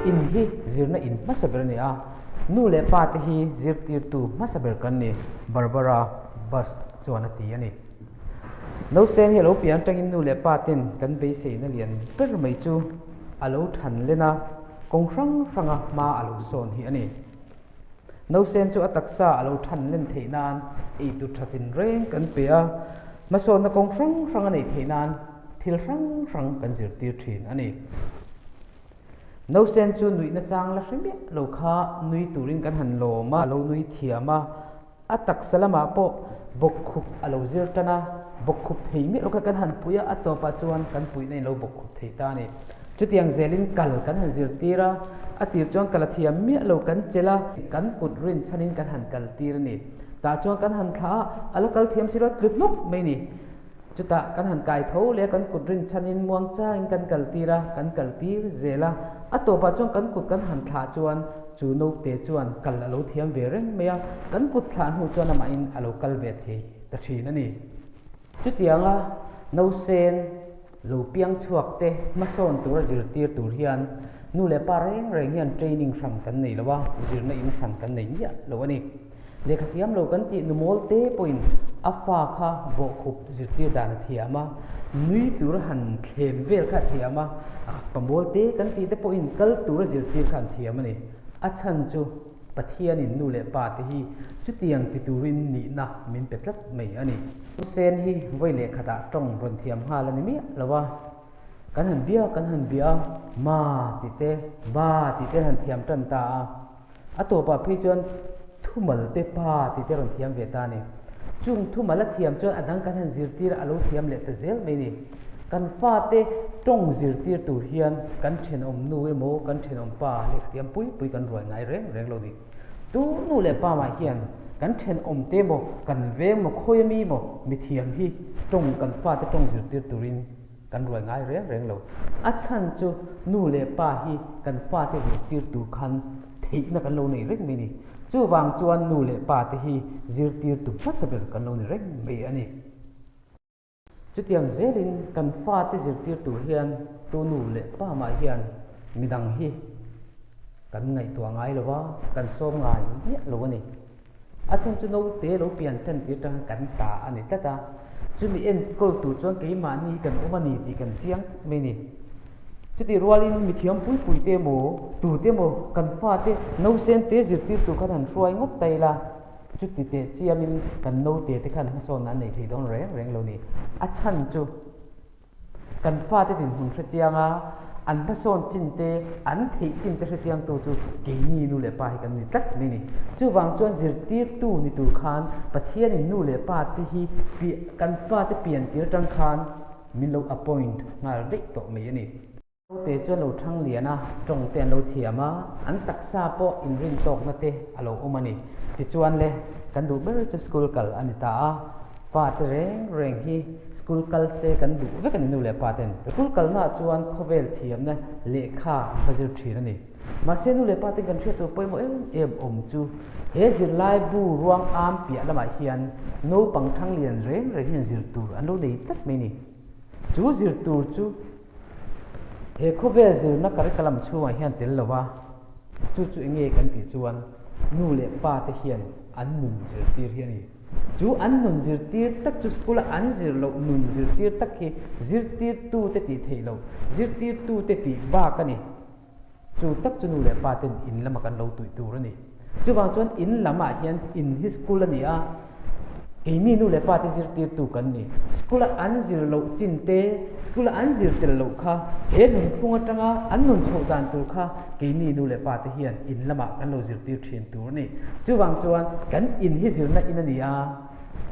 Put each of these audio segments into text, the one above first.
In hi zirna in hmasa ber a ni a, nu leh pa te hi zirtirtu hmasa ber kan ni, Barbara Bust chuan a ti a ni. Nausen hi a lo pian atangin nu leh pa ten kan beiseina lian ber mai chu a lo than len a, kawng hrang hranga hma a lo sawn hi a ni. Nausen chu a taksa a lo than len theih nan eitur tha tinreng kan pe a, hmasawnna kawng hrang hrang a neih theih nan thil hrang hrang kan zirtir thin a ni. Nausen chu nuihna chang la hre miah lo kha nui turin kan han lawm a, a lo nui thiam a, a taksa lamah pawh bawkkhup a lo zir tan a, bawkkhup thei miah lo kha kan han pui a, a tawpah chuan kan puihna in lo bawkkhup thei ta a ni. Chutiang zelin kal kan han zirtir a, a tir chuan kal a thiam miah lo kan chelh a, kan kut rin chhanin kan han kal tir a ni. Tah chuan kan han thlah a, a la kal thiam si lo, tlu hnuk mai a ni. Chutah kan han kai tho leh a, kan kut rin chhanin muang changin kan kal tir a, kan kal tir zel a. A tawpah chuan kan kut kan han thlah chuan chu naute chuan kal a lo thiam ve reng mai a, kan kut thlah hnu chuan amahin a lo kal ve thei ta thin a ni. Chutianga nausen lo piang chhuak te hmasawn tura zirtir tur hian nu leh pa reng reng hian training hran kan nei lo a, zirna in hran kan nei miah lo a ni. Lehkha thiam lo kan tih nu mawl te pawhin a fa kha bawhkhup zirtir dan a thiam a, nui tura han thlem vel kha a thiam a, pa mawl te kan tih te pawhin kal tura zirtir kha an thiam a ni. A chhan chu Pathianin nu leh pa te hi chutiang ti turin nihna min pe tlat mai a ni. Sen hi vawi leh khatah tawng rawn thiam nghal a ni miah lo a, kan han bia kan han bia a, ma tih te, ba tih te han thiam tan ta a. A tawpah phei chuan thumal te pa tih te rawn thiam ve ta a ni. Chung thumal a thiam chuan a dang kan han zirtir a, a lo thiam leh ta zel mai a ni. Kan fate tawng zirtir tur hian kan thenawm nu emaw kan thenawm pa lehkha thiam pui pui kan ruai ngai reng reng lo ni. Tu nu leh pa mah hian kan thenawm te emaw kan veng emaw khawi ami emaw mithiam hi tawng kan fate tawng zirtir turin kan ruai ngai reng reng lo. A chhan chu nu leh pa hi kan fate zirtir tur khan theihna kan lo nei reng mai a ni. Chuvang chuan nu leh pa te hi zirtirtu hmasa ber kan lo ni reng mai a ni. Chutiang zelin kan fate zirtir tur hian tu nu leh pa mah hian midang hi kan ngaihtuah ngai lo va, kan sawm ngai miah lo a ni. A chhan chu naute lo pian tan tir tang kan ta a ni tlat a, chumi enkawl tur chuan keimahni hi kan awm a ni tih kan chiang tlat mai a ni. Chutih rualin mithiam puipui te emaw, tute emaw kan fate nausen te zirtir tur khan han hruai ngawt ta ila, chuti teh chiamin kan naute te khan hmasawnna an nei thei dawn reng reng lo ni. A chhan chu. Kan fate dinhmun hre chiang a, an hmasawn chin te, an theih chin te hre chiangtu chu keini nu leh pa hi kan ni tlat mai ni. Chuvang chuan zirtirtu ni tur khan Pathianin nu leh pa te hi kan fate pian tir atang khan min lo appoint nghal daih tawh mai a ni. Naute chuan lo thang lian a, tawng te an lo thiam a, an taksa pawh inrin tawkna te a lo awm a ni. Tichuan le, kan duh ber chu school kal a ni ta a, pa te reng reng hi school kal se kan duh vek a ni nu leh pa ten. School kalnaah chuan khawvel thiamna lehkha an va zir thin a ni. Mahse nu leh pa ten kan hriat tur pawimawh em em awm chu he zirlai bu ruang am piah lamah hian naupang thang lian reng reng hian zir tur an lo nei tlat mai a ni. Chu zir tur chu He khawvel zirna curriculum chhungah hian tel lo a, chu chu enge kan tih chuan nu leh pa te hian an nun zirtir hi a ni. Chu an nun zirtir tak chu school a an zir loh nun zirtir tak hi zirtirtu te tih theih loh, zirtirtu te tih bak a ni. Chu tak chu nu leh pa ten in lama kan lo tuih tur a ni. Chuvang chuan in lamah hian in hi school a ni a, keini nu leh pa te zirtirtu kan ni. School a an zir loh chin te, school a an zir tel loh kha he nunphung atanga an nun chhoh dan tur kha keini nu leh pa te hian in lamah kan lo zirtir thin tur a ni. Chuvang chuan kan in hi zirna in a ni a,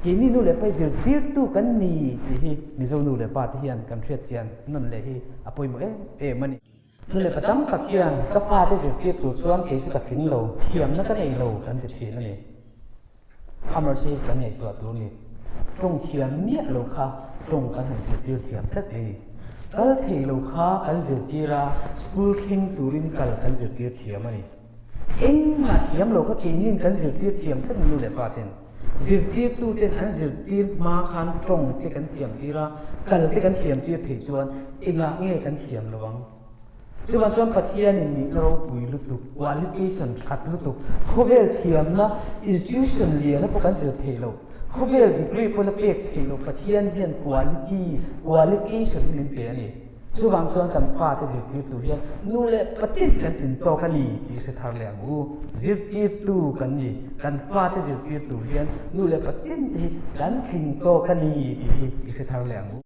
keini nu leh pa hi zirtirtu kan ni tih hi Mizo nu leh pa te hian kan hriat chian nawn leh hi a pawimawh em em a ni. Nu leh pa tam tak hian ka fate zirtir tur chuan kei chu ka tling lo, thiamna ka nei lo kan ti thin a ni. Hammer chu kan ngaihtuah tur a ni. Tawng thiam miah lo kha tawng kan han zirtir thiam tlat mai a ni. Kal thei lo kha kan zirtir a, school thleng turin kal kan zirtir thiam a ni. Engmah thiam lo kha keinin kan zirtir thiam tlat nu leh pa ten. Zirtirtuten an zirtir hma khan tawng te kan thiam tir a, kal te kan thiam tir thei chuan engah nge kan thiam lo ang? Chuvang chuan Pathianin nihna ropui lutuk, qualification that lutuk, khawvel thiamna institution liana pawh kan zir theih loh, khawvel degree pawh la pek theih loh Pathian hian quality, qualification hi min pe a ni. Chuvang chuan kan fate zirtirtu hian nu leh patin kan intawk a ni tih hre thar leh ang u. Zirtirtu kan ni, kan fate zirtirtu hian nu leh patin te hi kan tling tawk a ni tih hi i hre thar leh ang u.